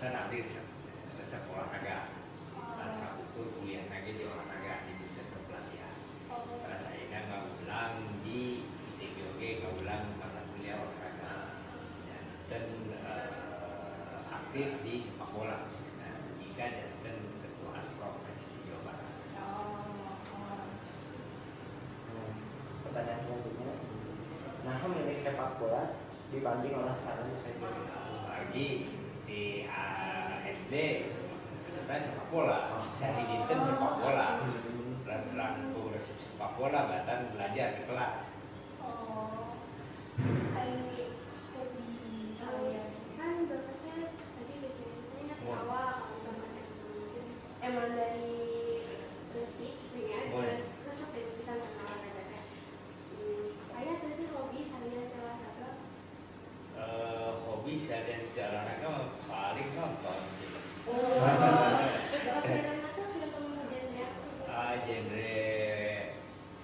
Alasan abdi resep olahraga. Pas kapupur kuliah lagi di olahraga di jurusan kepelatihan. Terus ayeuna ngawulang di ITB oge, ngawulang mata kuliah olahraga. Dan aktif di sepak bola khususnya. Jika janten ketua Asprov PSSI Jawa Barat. Nah, pertanyaan selanjutnya, nah, memilih sepak bola dibanding olahraga saja? Lagi di SD sebenarnya sepak bola, cari dinten sepak bola. Langkung resep sepak bola bahkan belajar di kelas. Oh, ai hobi saya. Kan bapaknya tadi biasanya Oh. awal kalau misalkan emang dari leutik gitu ya, Oh. terus resep ya bisa olahraga teh. Aya teh sih hobi salian olahraga? Hobi saya dan olahraga mah paling nonton gitu. Oh, film atau film genre apa? Genre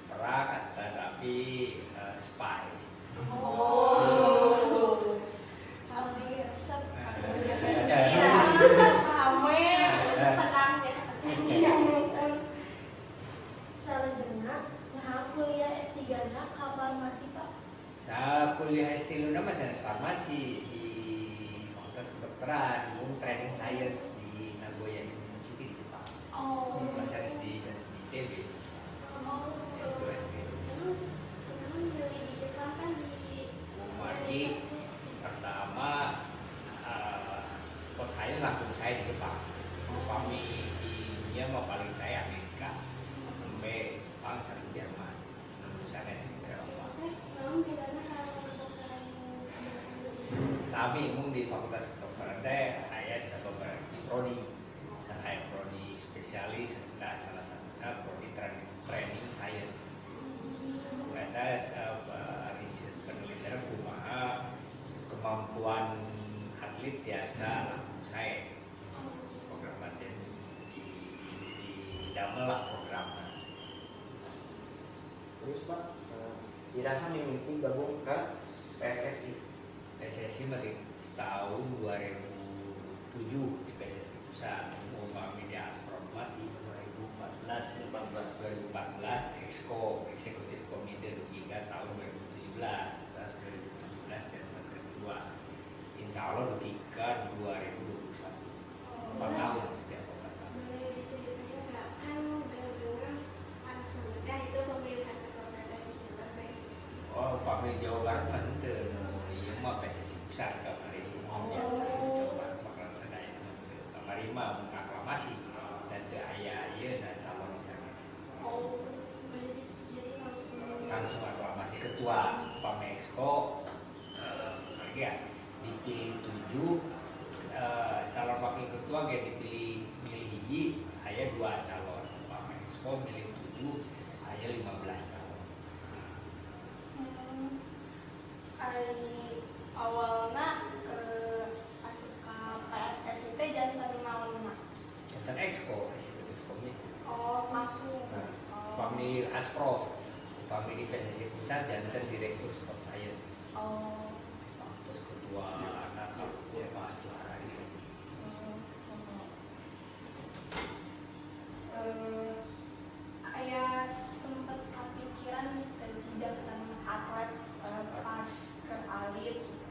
perang tetapi spy. Oh. Hobi resep. Ya. Iya, rame. Petang biasa petang. Iya, muhun. Salajengna, nah, kuliah S3 na ka farmasi, Pak? Saya kuliah S3 nama sanes farmasi, di Fakultas Kedokteran, mung training science di Nagoya University di Jepang. Oh. Sanes di ITB. Oh. S2 S3. Emang pertama milih di Jepang kan di Margi pertama sport saya langsung saya di Jepang. Upami di dunia mah paling saya Amerika, sampai Jepang sareng Jerman. Sanes di Eropa. Teh, naon bedana sareng kedokteran bahasa Indonesia? Sami, mung di Fakultas Kedokteran teh aya sababaraha prodi. Aya prodi spesialis, nah, salah satunya prodi training, training science. Eta riset penelitian kumaha kemampuan atlet biasa langsung saya program latihan di damel lah programnya. Terus Pak, iraha mimiti gabung ke PSSI? PSSI mah di tahun 2007 di PSSI pusat, upami di Asprov mah di 2014, 2014 Exco, Eksekutif Komite, hingga tahun 2017. Terus 2017 dan ketua, Insya Allah dugi ka 2021, 4 tahun, setiap 4 tahun. Boleh diceritain nggak, kan gara-gara panas banget ya itu pemilihan ketua PSSI Jabar baik. Oh, pemilih Jawa Barat mah henteu, nu ieu mah PSSI pusat kamari. Biasa Jawa Barat mah kan sadaya mah teu. Kamari mah mengaklamasi dan teu aya ieu dan calon sanes. Oh, jadi langsung Langsung aklamasi ketua. Pami Exco lagi ya dipilih tujuh, calon wakil ketua ge dipilih milih hiji, aya dua calon. Pami Exco milih tujuh, aya 15 calon. Ai awalna asup ka PSSI teh janten naonna? Janten Exco, eksekutif komite. Oh, langsung. Nah, Oh. pami Asprov, pami di PSSI pusat janten direktur sport science. Oh. Terus ketua anak Pak Juara gitu. Aya sempet kepikiran teh si janten atlet pas ke alit gitu?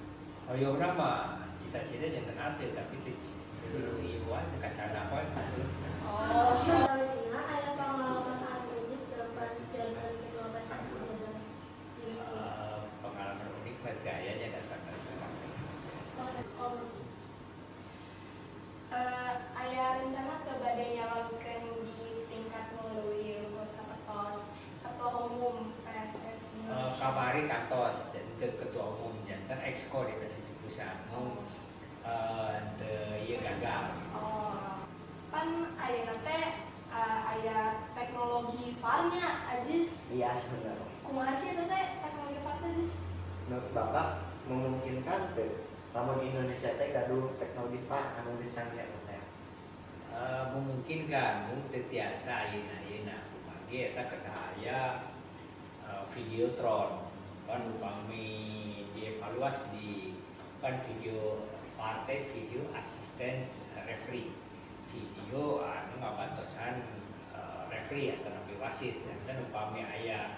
Oh, mah cita-cita janten atlet, tapi teu teu ieu kacana kan. Oh. Salajengna, aya pengalaman anu unik teu pas janten ketua PSSI Jabar? Pengalaman unik mah gayanya datang dari sekarang. Oh, masih. Aya rencana teu bade nyalonkeun di tingkat nu leuwih luhur sapertos ketua umum PSSI? Kamari kantos jadi ketua umum, janten exco di PSSI pusat, mung teu ieu, gagal. Oh, pan ayeuna teh aya teknologi VAR-nya, Aziz. Iya, benar. Kumaha sih eta teh teknologi VAR teh, Aziz? Menurut Bapak memungkinkan teu lamun Indonesia teh gaduh teknologi VAR anu geus canggih anu teh? Memungkinkan, mung teu tiasa ayeuna-ayeuna. Kumaha eta kedah aya videotron. Kan upami dievaluasi di kan video VAR teh video assistance referee, video anu ngabantosan referee atau nabi wasit. Dan upami aya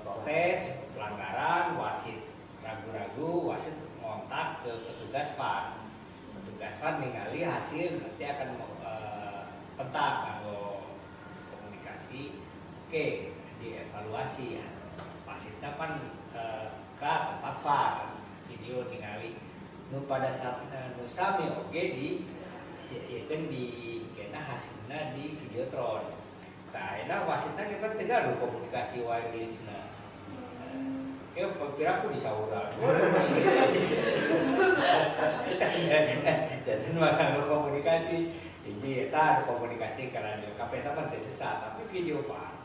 protes pelanggaran, wasit ragu-ragu, wasit ngontak ke petugas VAR. Petugas VAR ningali hasil, nanti akan pentak kanggo komunikasi, oke, dievaluasi ya. Wasitnya kan ke tempat VAR video ningali nu pada saat nu sami oge di si kan di kena hasilnya di videotron. Nah, ini wasitnya kita tinggal komunikasi wirelessna. Ya, kira aku disauran. Jadi mah komunikasi, hiji eta komunikasi karena radio KP eta mah teu sesat, tapi video VAR.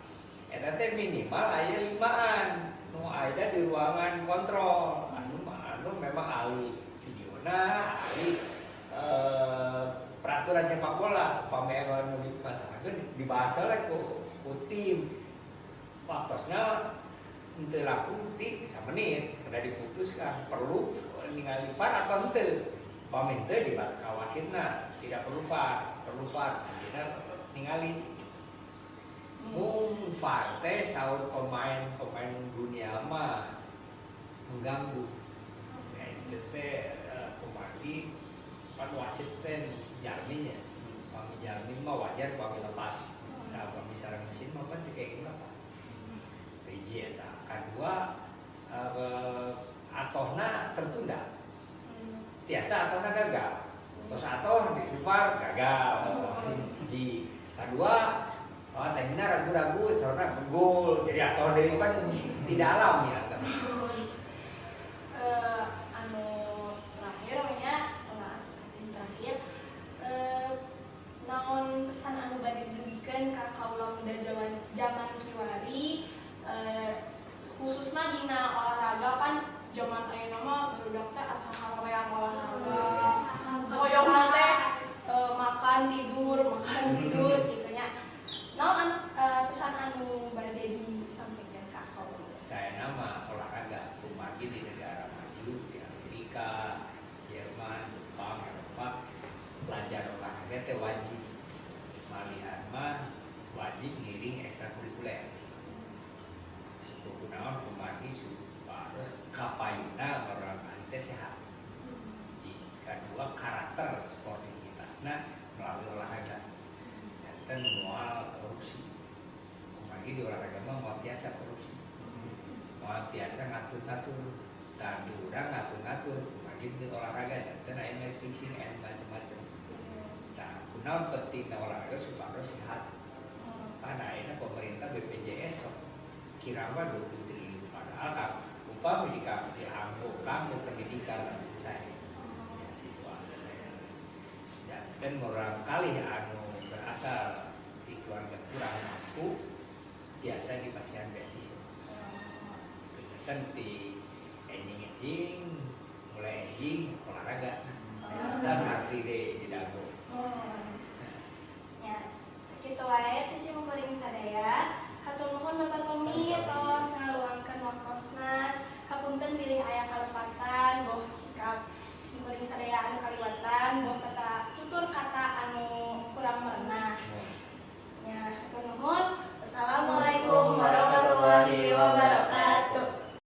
Eta teh minimal aya limaan nu aya di ruangan kontrol, anu anu memang ahli videona, ahli peraturan sepak bola. Upami anu dimasalahkeun dibahas lah ku tim. Waktosna henteu laku ti samenit kada diputuskan perlu ningali VAR atau henteu. Upami henteu di kawasitna tidak perlu VAR, perlu VAR akhirnya ningali. Mung VAR teh saur pemain-pemain dunia mah mengganggu. Ya, itu teh kumargi kan wasit teh jalminya. Pami jalmi mah wajar pami lepas. Nah, pami sareng mesin mah kan kayak gitu apa. Hiji eta. Kadua, atohna tertunda. Tiasa atohna gagal. Terus atoh di VAR gagal. Hiji. Kedua, oh, tadinya ragu-ragu soalnya gol. Jadi atoh deui kan tidak alami ya. Anu terakhir nya, nah, terakhir, naon pesan anu bade didugikeun ka kaula muda zaman zaman kiwari, khususnya dina olahraga? Kan zaman ayeuna mah barudak teh asa haream olahraga, hoyongna teh makan tidur, makan tidur gitu nya. Naon pesan anu bade disampaikan ka kaula muda? Saya nama olahraga kumargi di negara maju, di Amerika, Jerman, Jepang, Eropa, belajar olahraga teh wajib. Malihan mah wajib ngiring ekstrakurikuler. Suku kunaon? Kumargi supados kapayuna orang teh sehat. Jika dua karakter sportivitasna melalui olahraga. Janten moal korupsi. Kumargi di olahraga mah moal tiasa korupsi, moal tiasa ngatur-ngatur. Dan di urang ngatur-ngatur kumargi di olahraga janten aya match fixing, aya macam-macam. Nah, kunaon pentingna olahraga? Supados sehat. Karena ayeuna pemerintah BPJS sok kira mah 20 triliun, padahal kan upami di dianggo kanggo pendidikan saya ya, siswa saya dan murangkalih anu berasal di keluarga kurang mampu biasa dipasihan beasiswa. Kan di enjing-enjing, mulai enjing olahraga dan Car Free Day di Dago. Ya, sakitu wae ti sim kuring sadaya. Hatur nuhun Bapak Tommy tos ngaluangkeun waktosna. Hapunten bilih aya kalepatan, boh sikap sim kuring sadaya anu kaliwatan, boh.